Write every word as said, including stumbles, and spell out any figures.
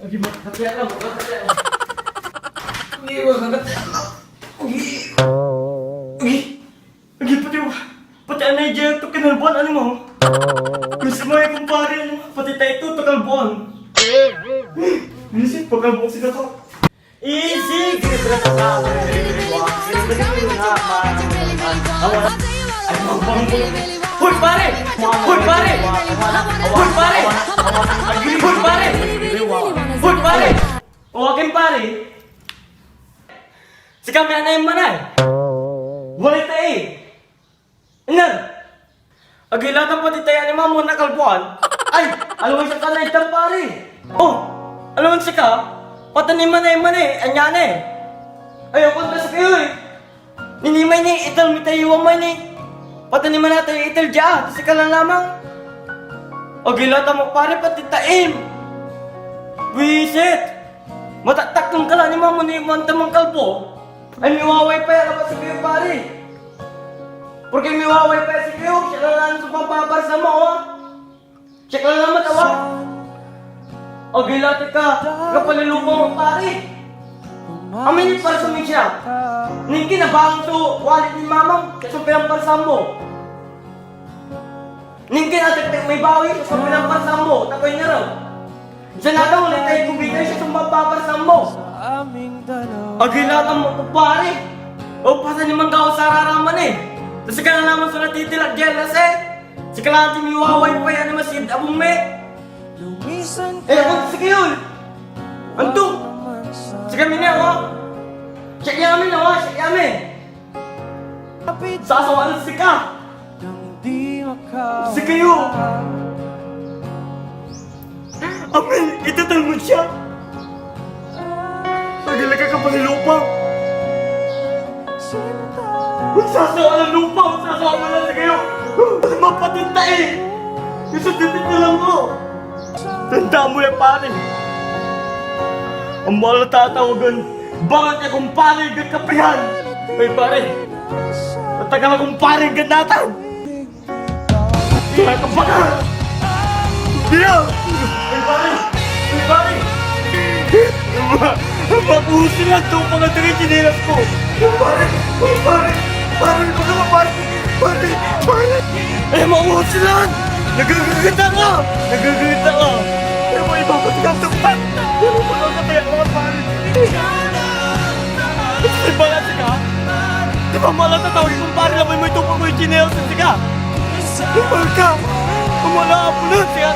Agi, makakataya lang, makakataya lang. Agi, makakataya lang. Agi. Agi. Agi, pati, pati anay dia to kinalboan, ano mo? Mismo ya kumpare, ano mo? Pati tayo to, to kalboan. Minsan, pakalboan sila to. Easy, ginitrata ka. Ay, magbangbo. Hoy, pare! Hoy, pare! Hoy, pare! Hoy, pare! Hoy, pare! O, akin, pare. Sika may anay manay. Walay tae. Iner! Agi la tan pati tayo ni Mamo nakalboan. Ay! Aliwan sika na itan, pare! Oh! Aliwan sika? Pati ni Manay, Manay, anya ni? Ay, ako na sikayo eh! Ninimay ni, itel mi tayo amay ni! Pati ni Manay tayo itel dia, sika lang lamang! Agi la tan mo, pare, pati taim! Buisit! Mataktak kang kala ni Mamo ni Mantamang Kalbo! Ay, miwaway pa yan, apat sikayo, pare! Porke miwaway pa si Kiyok, siya la lang so pampaparsa mo, ah. Siya la lang matawa. Agila tika, kapalilupa mo, pare. Amin para sa misya. Ning kinabangon so wallet ni mamam, siya so pinamparsa mo. Ning kinatektek may bawi, siya so pinamparsa mo, takoy naraw. Diyan ata ulit ay kumita siya sa mapaparsan mo. Agila tan mo, pare. O, pasa ni manggawa sararaman eh. Ta sika la naman so natitilak diyan, lase. Sika la natin miwaway pa yan, mas yun, abong me. Eh, ako, sige yun. Anto? Sika mi na, wa? Check yamin, wa? Check yamin. Sasawalan sika! Sikayo! Amin, itatal mo siya! Pagila ka kapag lupa! Sasawalan lupa! Sasawalan sikayo! Mapatinta eh! Gusto tinitila mo! Tandaan mo yan, pare! Ang mga tatawagan, bakit ya kumpare, gagkapihan? Ay, pare! Matagal akong pare, ganatan! Wala kang baka! Bilang! Ay, pare! Ay, pare! Ma-, mapusin lang itong mga taga-chinelas ko! Pare! Pare! Pare! Pare! Pare! Pare! Eh, mapusin lang! Nagagagata ka! Nagagagata ka! Eh, may ibabat ka sa pat! Pero wala ka kaya mga pare! Di ba nga sika? Di ba mala tatawag kong pare, labay mo itong pag-, may chinelas sa sika? Di ba ka? Kung wala ka pala, sika